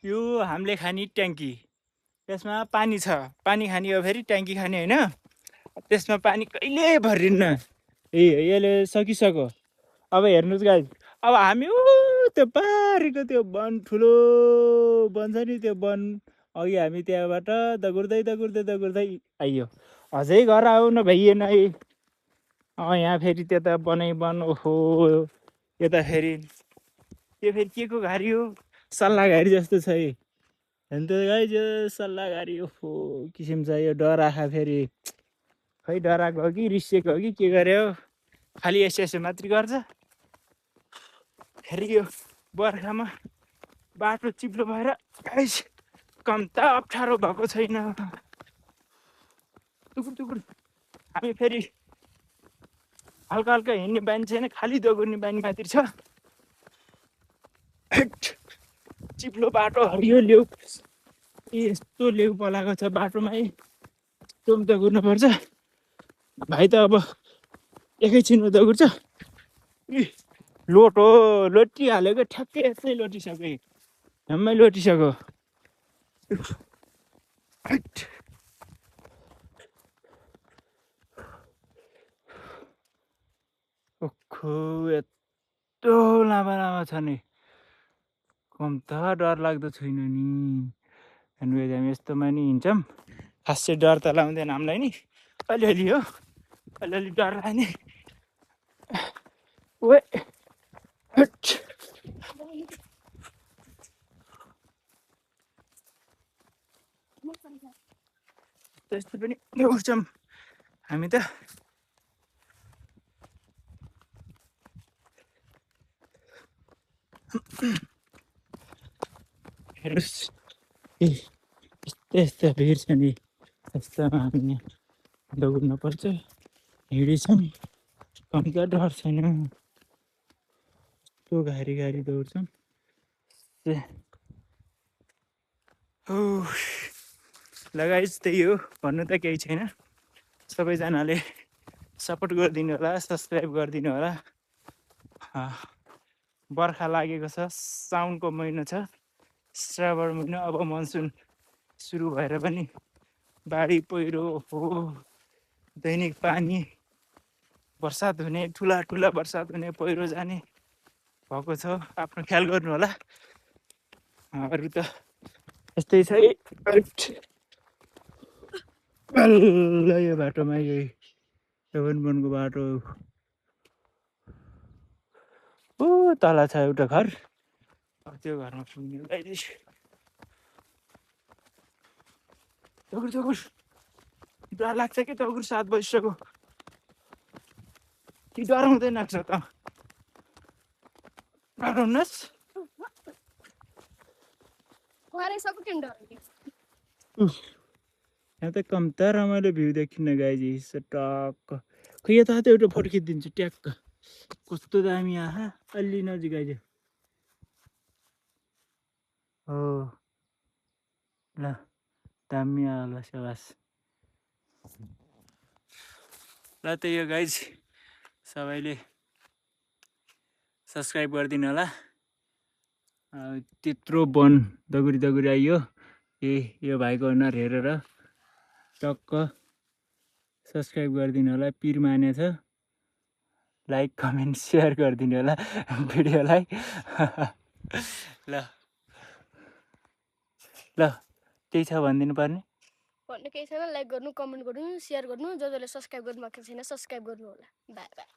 यो हामीले खाने ट्याङ्की त्यसमा पानी छ पानी खाने हो फेरि ट्याङ्की खाने होइन त्यसमा पानी कहिले भरिन्न ए यसले सकिसक्यो अब हेर्नुहोस् गाइस अब हामी त्यो पारीको त्यो वन ठुलो वन छ नि त्यो वन अघि हामी त्यहाँबाट दगुर्दै दगुर्दै दगुर्दै आइयो अझै घर आउन भइएन है यहाँ फेरि त्यता बनाइ बन ओहो यता फेरि त्यो फेरि के को घारी हो सल्लाह घारी जस्तो छ है हेर्नु त गाइस यो सल्लाह घारी ओहो किसिम छ यो डराखा फेरि खै डराएको हो कि रिसिएको हो कि के गरे हो खालि यसो यसो मात्रै गर्छ फेरि यो बर्खामा बाटो चिप्लो भएर गाइस कम त अप्ठ्यारो भएको छैन टुकुर टुकुर हामी फेरि हल्का हल्का हिँड्ने बानी छैन खालि दगुर्ने बानी मात्रै छ चिप्लो बाटो हरियो लेउ यस्तो लेउ पलाएको छ बाटोमा यस्तो दगुर्नुपर्छ भाइ त अब एकैछिनमा दगुर्छ लोटो लोटिहालेको ठ्याक्कै यस्तै लोटिसक्यो झम्मै लोटिसक्यो ओखो यत्रो लामा लामा छ नि कम त डर लाग्दो छैन नि हामी यस्तोमा नि हिँड्छौँ खास चाहिँ डर त लाउँदैन हामीलाई नि अलिअलि हो अलिअलि डर लाग्ने ओए त्यस्तो पनि उठ्छौँ हामी त हेर्नुहोस् यस्तो भिड छ नि यस्तोमा हामी दौड्नु पर्छ हिँडेछौँ कम त डर छैन यस्तो घारी घारी दौड्छौँ लगाइज त्यही हो भन्नु त केही छैन सबैजनाले सपोर्ट गरिदिनु होला सब्सक्राइब गरिदिनु होला बर्खा लागेको छ साउनको महिना छ श्रावण महिना अब मनसुन सुरु भएर पनि बाढी पहिरो हो दैनिक पानी बर्सात हुने ठुला ठुला बर्सात हुने पहिरो जाने भएको छ आफ्नो ख्याल गर्नु होला अरू त यस्तै छ ल यो बाटोमा यही वनको बाटो ओ तल छ एउटा घर त्यो घरमा पुग्ने दगुर दगुर डर लाग्छ कि दगुर 7 बजिसक्यो कि डराउँदैन त डराउनुहोस् यहाँ त कम त रमाइलो भ्यू देखिन्न गाइज टक्क खै यता त एउटा फोटो खिचिदिन्छु ट्याक्क कस्तो दामी आहा अलि नजिक आइज हो ल दामी आला सबास ल त यो गाइज सबैले सब्सक्राइब गरिदिनु होला त्यत्रो वन दगुरी दगुरी आइयो यो भाइको अनुहार हेरेर टक्क सब्सक्राइब गरिदिनु होला पिर मानेछ लाइक कमेन्ट सेयर गरिदिनु होला भिडियोलाई ल ल त्यही छ भनिदिनु पर्ने भन्नु केही छैन लाइक गर्नु कमेन्ट गर्नु सेयर गर्नु जसले सब्सक्राइब गर्नु भएको छैन सब्सक्राइब गर्नु होला बाई बाई